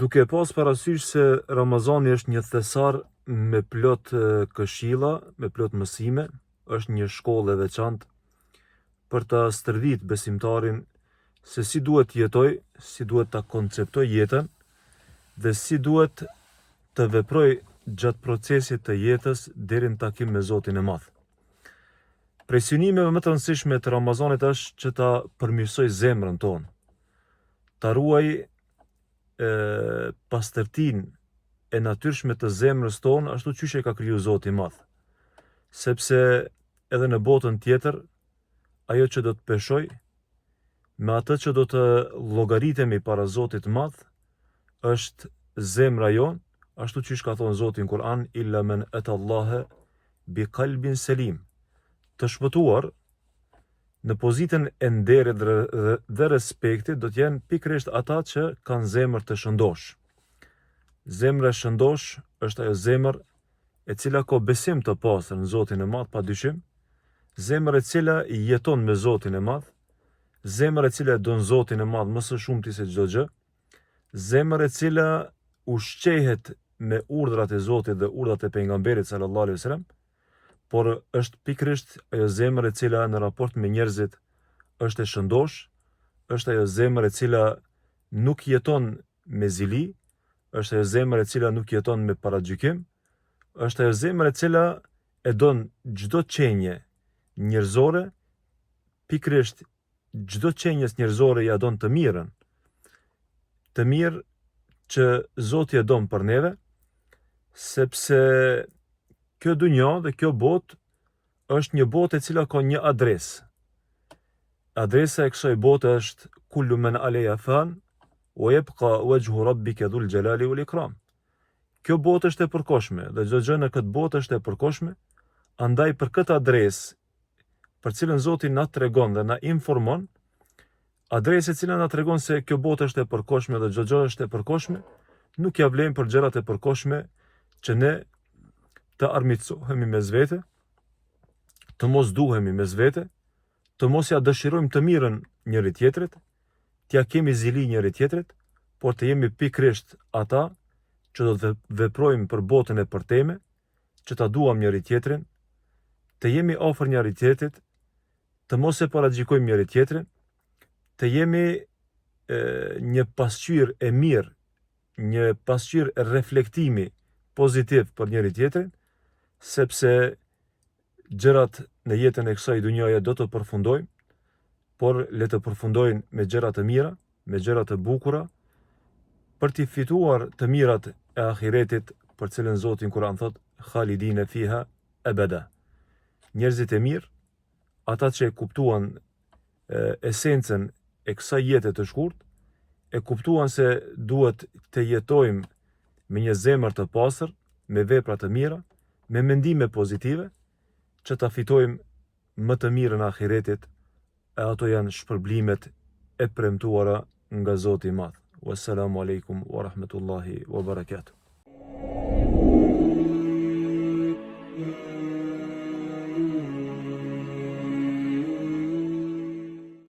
Duke pas parasysh se Ramazani është një thesar me plot këshilla, me plot mësime, është një shkollë e veçantë për ta stërvit besimtarin se si duhet të jetojë, si duhet ta konceptojë jetën dhe si duhet të veprojë gjatë procesit të jetës deri në takim me Zotin e Madh. Prej synimeve më të rëndësishme të Ramazanit është që ta përmirësojë zemrën tonë, ta ruajë pastërtinë e natyrshme të zemrës tonë ashtu qysh e ka kriju Zoti i Madh. Sepse edhe në botën tjetër, ajo që do të peshojë, me atë që do të llogaritemi para Zotit të Madh, është zemra jonë, ashtu qysh ka thonë Zoti në Kur'an, illa men etallahe bi kalbin selim. Të shpëtuar, në pozitën e nderit dhe respektit do të jenë pikërisht ata që kanë zemër të shëndoshë. Zemra e shëndoshë është ajo zemër e cila ka besim të pastër në Zotin e Madh pa dyshim, zemër e cila jeton me Zotin e Madh, zemër e cila e don Zotin e Madh më së shumti se çdo gjë, zemër e cila ushqehet me urdhrat e Zotit dhe urdhrat e pejgamberit sallallahu alaihi wasallam, por është pikërisht ajo zemër e cila në raport me njerëzit është e shëndoshë, është ajo zemër e cila nuk jeton me zili, është ajo zemër e cila nuk jeton me paragjykim, është ajo zemër e cila e don çdo qenie njerëzore, pikërisht çdo qenies njerëzore ia don të mirën. Të mirë që Zoti e don për neve, sepse kjo dunja dhe kjo botë është një botë e cila ka një adresë. Adresa e kësaj bote është kullu men alejha fan wa yabqa wajhu rabbika dhul jalali wal ikram. Kjo botë është e përkohshme dhe çdo gjë në këtë botë është e përkohshme, andaj për këtë adresë për cilën Zoti na tregon dhe na informon, adresë e cila na tregon se kjo botë është e përkohshme dhe çdo gjë është e përkohshme, nuk ia vlen për gjërat e përkohshme që ne të armiqësohemi mes vete, të mos duhemi mes vete, të mos ia dëshirojmë të mirën njëri tjetrit, t'ia kemi zili njëri tjetrit, por të jemi pikërisht ata që do të veprojmë për botën e përtejme, që ta duam njëri tjetrin, të jemi afër njëri tjetrit, të mos e paragjykojmë njëri tjetrin, të jemi e, një pasqyrë e mirë, një pasqyrë reflektimi pozitiv për njëri tjetrin, sepse gjërat në jetën e kësaj dunjaje do të përfundojnë, por le të përfundojnë me gjëra të mira, me gjëra të bukura, për t'i fituar të mirat e ahiretit, për cilën Zoti në Kur'an thotë khalidine fiha ebeda. Njerëzit e mirë, ata që e kuptuan esencën e kësaj jete të shkurt, e kuptuan se duhet të jetojmë me një zemër të pastër, me vepra të mira, me mendime pozitive, që ta fitojmë më të mirën e ahiretit, e ato janë shpërblimet e premtuara nga Zoti i Madh. Wassalamu alaikum wa rahmetullahi wa barakatuh.